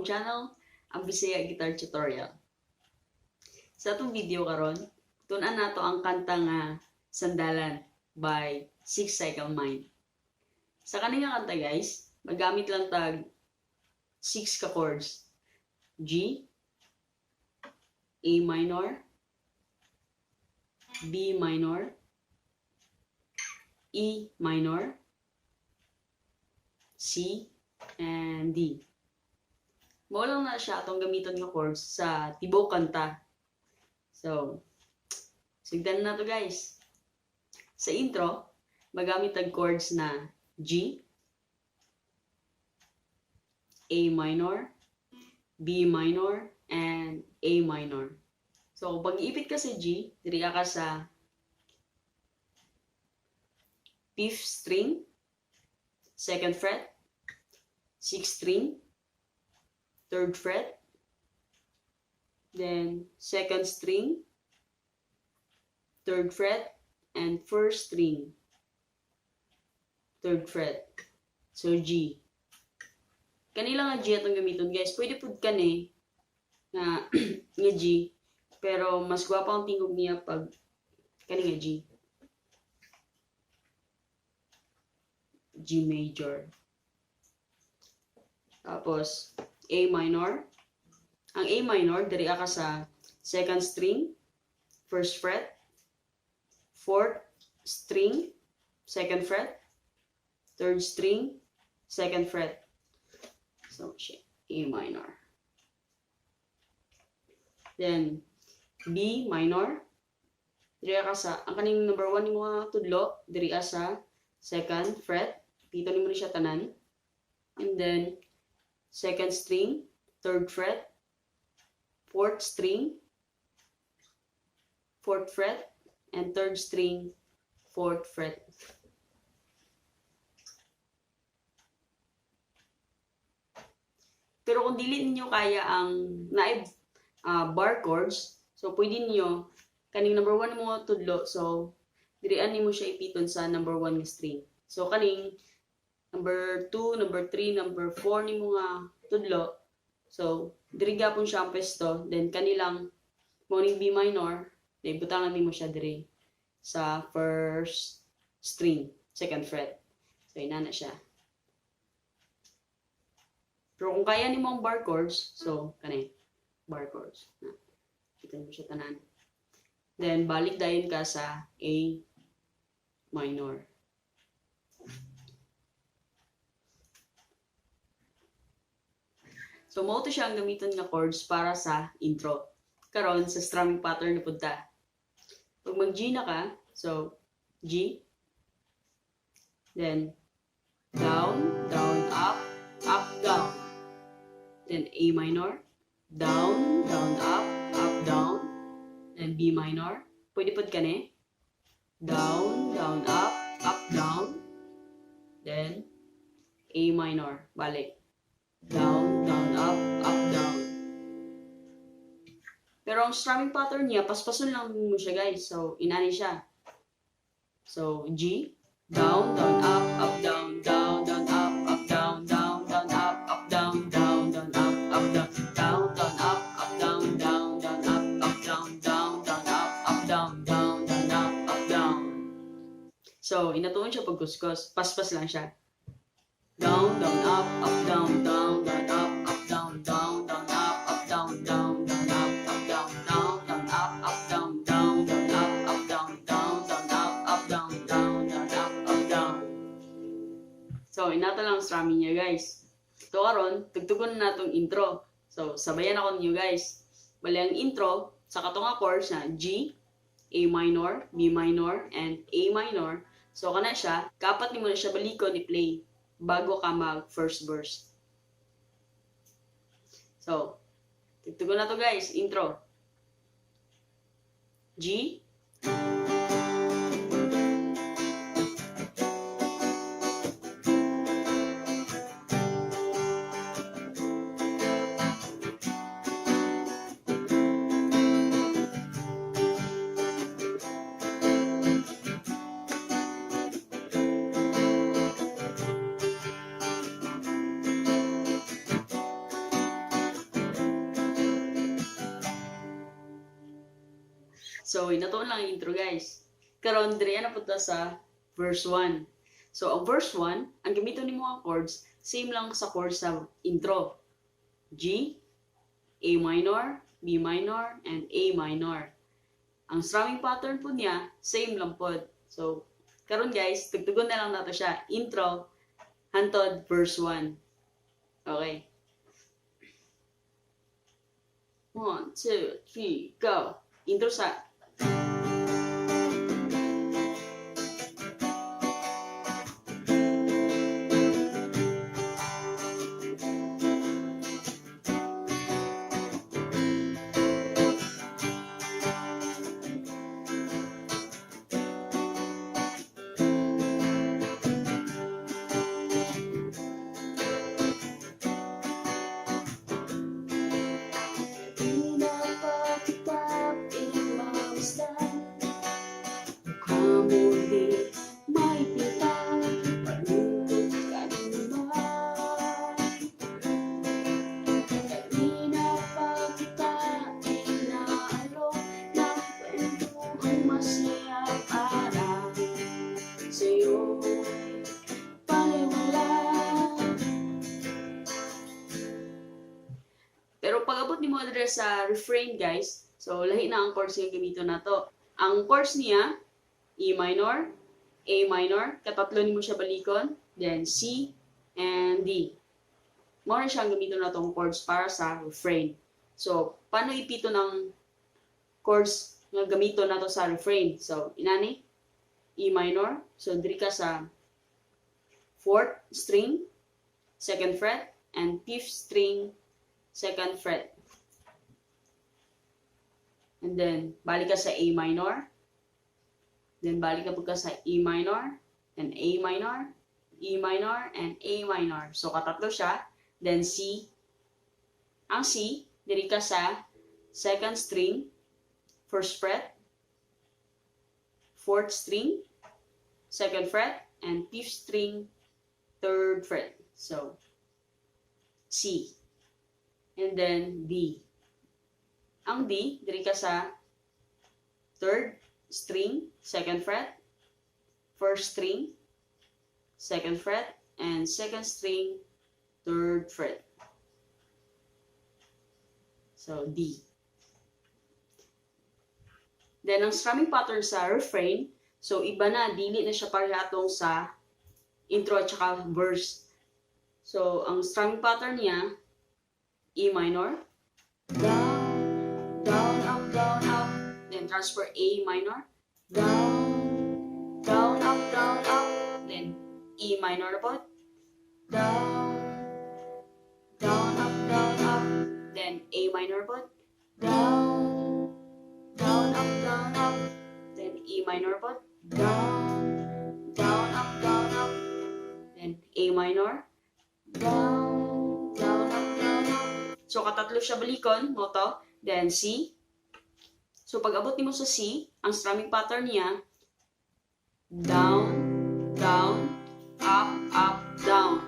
channel, ang Bisaya Guitar Tutorial. Sa atong video karon, tun-an nato ang kanta nga Sandalan by Six Cycle Mind. Sa kani nga kanta, guys, magamit lang tag 6 ka chords. G, A minor, B minor, E minor, C, and D. Mao lang na siya atong gamiton nga chords sa tibuok kanta. So, sugdan na to, guys. Sa intro, magamit ang chords na G, A minor, B minor, and A minor. So, pag iipit ka sa G, diri ka sa fifth string, second fret, sixth string, third fret, then second string, third fret, and first string, third fret. So, G. Kani lang nga G atong gamiton, guys. Pwede pud kani nga G, pero mas gwapa ang tingog niya pag kani nga G. G major. Tapos, A minor. Ang A minor, diri ka sa second string, first fret, fourth string, second fret, third string, second fret. So, A minor. Then, B minor. Diri ka sa, ang kaning number 1 nimo nga tudlo, diri ka sa second fret. Dito nimo ni siya tanan. And then, second string, third fret, fourth string, fourth fret, and third string, fourth fret. Pero kung dili ninyo kaya ang naib bar chords, so pwede niyo kaning number 1 mo tudlo, so dirian nimo siya ipiton sa number 1 nga string. So kaning number 2, number 3, number 4 nimo nga tudlo. So diri gapon siya ang pwesto, then kanilang mao ning B minor, then butangan nimo siya diri sa first string, second fret. So inana siya. Pero kung kaya nimo ang bar chords, so kani bar chords. Na. Kita mo siya tanan. Then balik dayon ka sa A minor. So mao to siya ang gamiton nga chords para sa intro. Karon sa strumming pattern na punta. Pag mag-G na ka, so G, then down, down, up, up, down. Then A minor, down, down, up, up, down. Then B minor, pwede pod kani. Down, down, up, up, down. Then A minor, balik. Down, down, up, up, down. Pero ang strumming pattern niya, paspason lang mo siya, guys. So, inani siya. So, G, down, down, up, up, down, down, down, up, up, down, down, down, up, up, down, down, down, up, up, down, down, down, up, up, down, down, down, up, up, down, down, down, up, up, down, down, down, up, up, down. So, inatuon siya pagkuskos. Paspas lang siya. Down, down, up, up, down, down, down, up, up, down, down, down, up, up, down, down, down, up, up, down, down, down, up, up, down, down, down, up, up, down, down, down, up, up, down, down, down, up, up, down. So, inato lang ang strumming niya, guys. So, karon, tugtugon na natong intro. So, sabayan ako ninyo, guys. Bali, ang intro, sa katong chords na G, A minor, B minor, and A minor. So, kana siya, kapat nimo na siya balikon i-play bago ka mag first verse. So, tugtugon na to, guys. Intro. G, So, inatoon lang ang intro, guys. Karon diri na punta sa verse 1. So, ang verse 1, ang gamiton nimo ang chords, same lang sa chords sa intro. G, A minor, B minor, and A minor. Ang strumming pattern po niya, same lang po. So, karon guys, tugtugon na lang nato siya. Intro, hantod, verse 1. Okay. 1, 2, 3, go! Intro sa Kanina pa kita pinagmamasdan. Mukha mo di maipinta. Palungkot ka naman. Kanina pa kita inaalok ng kwentuhang masaya para sa'yo balewala. Pero pag abot nimo diri sa refrain, guys, so lahi na ang chords nga gamiton nato. Ang chords niya, E minor, A minor, katatlo nimo siya balikon, then C and D. Mao na siya ang gamiton natong chords para sa refrain. So, paano ipito ng chords nga gamiton nato sa refrain? So, inani, E minor. So, diri ka sa fourth string, second fret, and fifth string, second fret. And then, balik ka sa A minor. Then, balik ka po ka sa E minor, then A minor, E minor, and A minor. So, katatlo siya. Then, C. Ang C, diri ka sa second string, first fret, fourth string, second fret, and fifth string, third fret. So, C. And then, D. Ang D, diri ka sa third string, second fret, first string, second fret, and second string, third fret. So, D. Then, ang strumming pattern sa refrain, so iba na, dili na siya pareha atong sa intro at saka verse. So, ang strumming pattern niya, E minor, down, down, up, down, up, then transfer A minor, down, down, up, down, up, then E minor na po, down, down, up, down, up, then A minor po, down, down, up, down, up, then E minor po, down, down, up, down, up, then A minor, down, down, up, down, up. So, katatlo siya balikon, mao to, then C. So, pag abot nimo sa C, ang strumming pattern niya, down, down, up, up, down.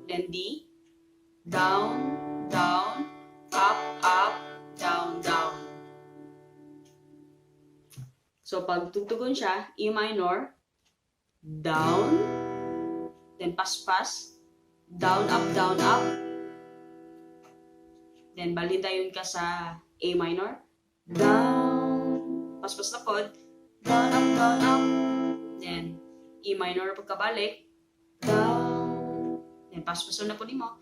Then D, down, down, up, up, down, down. So, pag tugtugon siya, E minor, down, then paspas, down, up, down, up. Then, balhin dayon ka sa A minor, down, paspas na pod, down, up, down, up. Then, E minor pagkabalik, down, then paspason na po nimo,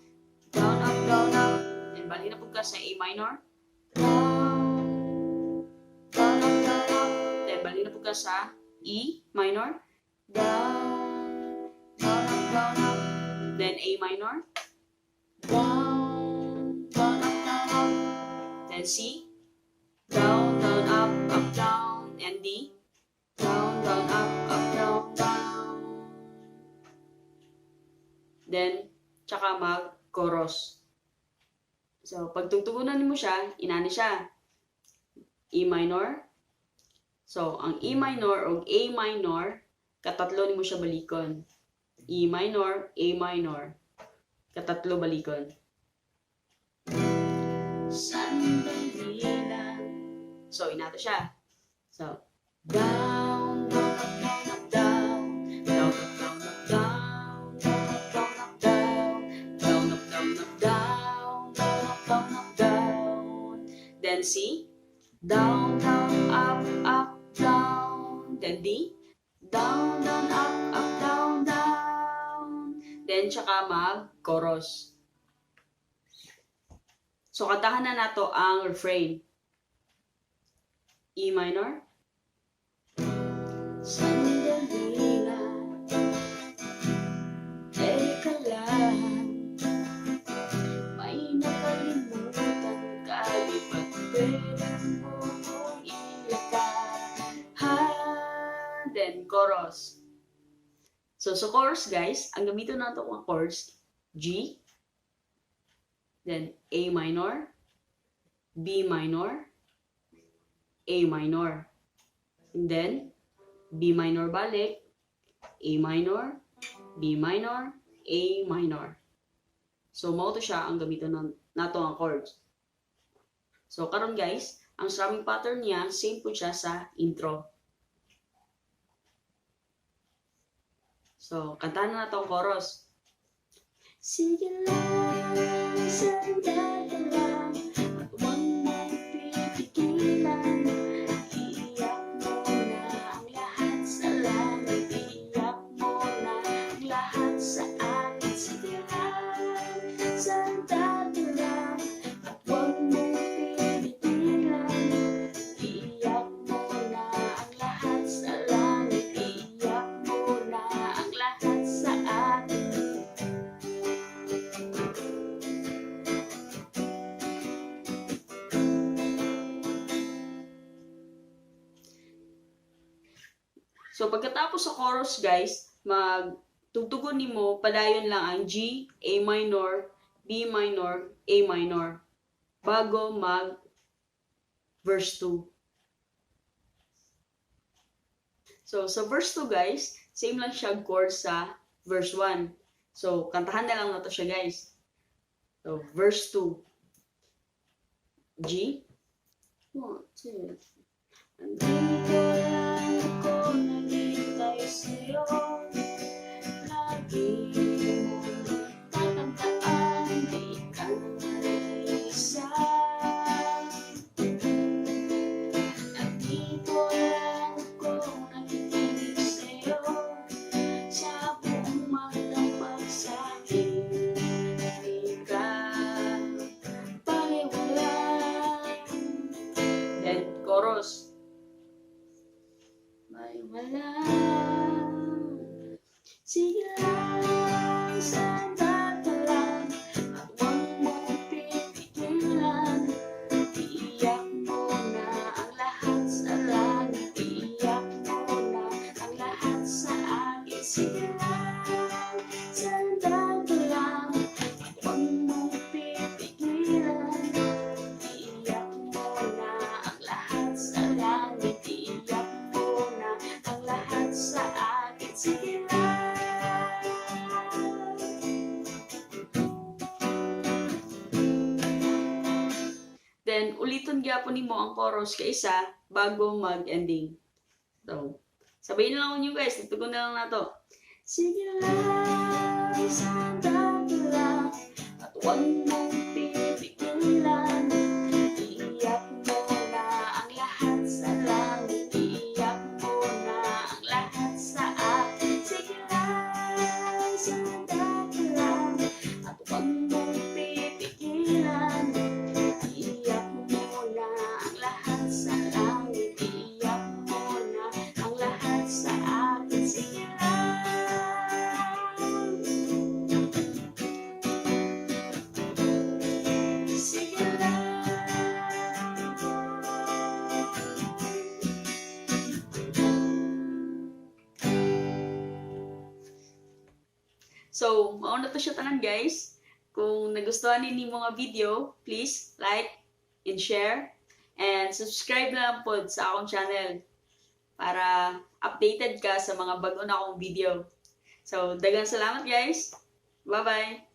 down, up, down, up. Then, balhin na po ka sa A minor, down, down, up, down, up. Then, balhin na po ka sa E minor, down, down, up, down, up. Then, A minor, down, down, up, down, up. Then C, down, down, up, up, down, and D, down, down, up, up, down, down. Then, tsaka mag-chorus. So, pag tugtugunan mo siya, inani siya. E minor. So, ang E minor o A minor, katatlo nimo siya balikon. E minor, A minor. Katatlo balikon. Sandali lang. So, inato siya. So, So, down, down, up, down, up, down, down, up, down, up, down, down, up, down, up, down, down, up, down, up, down, down, up, down, up, down. Then C, down, down, up, up, down. Then D, down, down, up, up, down, down. Then, tsaka mag-chorus. So, kantahan na nato ang refrain. E minor. Sandali lang, teka lang, may nakalimutan ka, di ba't pwede mo kong ilakad? Ha? Then, chorus. So, sa chorus, guys, ang gamiton nato ang chords, G, then A minor, B minor, A minor. And then, B minor balik, A minor, B minor, A minor. So, mao to siya ang gamiton nato ang chords. So, karon guys, ang strumming pattern niya, same po siya sa intro. So, kantahan na nato ang chorus. Sige lang, sandali lang, at huwag mong pipigilan. Iiyak mo na ang lahat sa langit, iiyak mo na ang lahat sa akin. Sige lang, sandali lang, at huwag mong pipigilan. Iiyak mo na ang lahat sa langit, iiyak mo na ang lahat sa akin. So, pagkatapos sa chorus, guys, magtugtugon nimo padayon lang ang G, A minor, B minor, A minor bago mag verse 2. So, sa verse 2, guys, same lang siya chords sa verse 1. So, kantahan na lang nato siya, guys. So, verse 2. G. 1, 2, 3. Andito lang ako, naghihintay sa'yo. Lagi mong tatandaan, di ka naiisa. Andito lang ako, nakikinig sa'yo. Sa buong magdamag sa'kin, di ka balewala. Then, chorus. Balewala. Sige lang, sandali lang, at huwag mong pipigilan. Iiyak mo na ang lahat sa langit, iiyak mo na ang lahat sa akin. Sige lang, sandali lang, at huwag mong pipigilan. Iiyak mo na ang lahat sa langit, iiyak mo na ang lahat sa akin. Sige lang. Then, uliton gyapon nimo ang chorus kaysa bago mag-ending. So, sabihin na lang ninyo guys, tugon na lang nato. Sige lang, sandali lang, at huwag mong pipigilan. Iiyak mo na ang lahat sa langit, iiyak mo na ang lahat sa akin. Sige lang, sandali lang, at huwag mong pipigilan. Iiyak mo na ang lahat sa langit, iiyak mo na ang lahat sa akin. Sige lang. Sige lang. So, mao na to siya tanan guys. Kung nagustuhan ninyo mga video, please like and share and subscribe na lang pod sa akong channel para updated ka sa mga bago na akong video. So, daghang salamat guys. Bye-bye!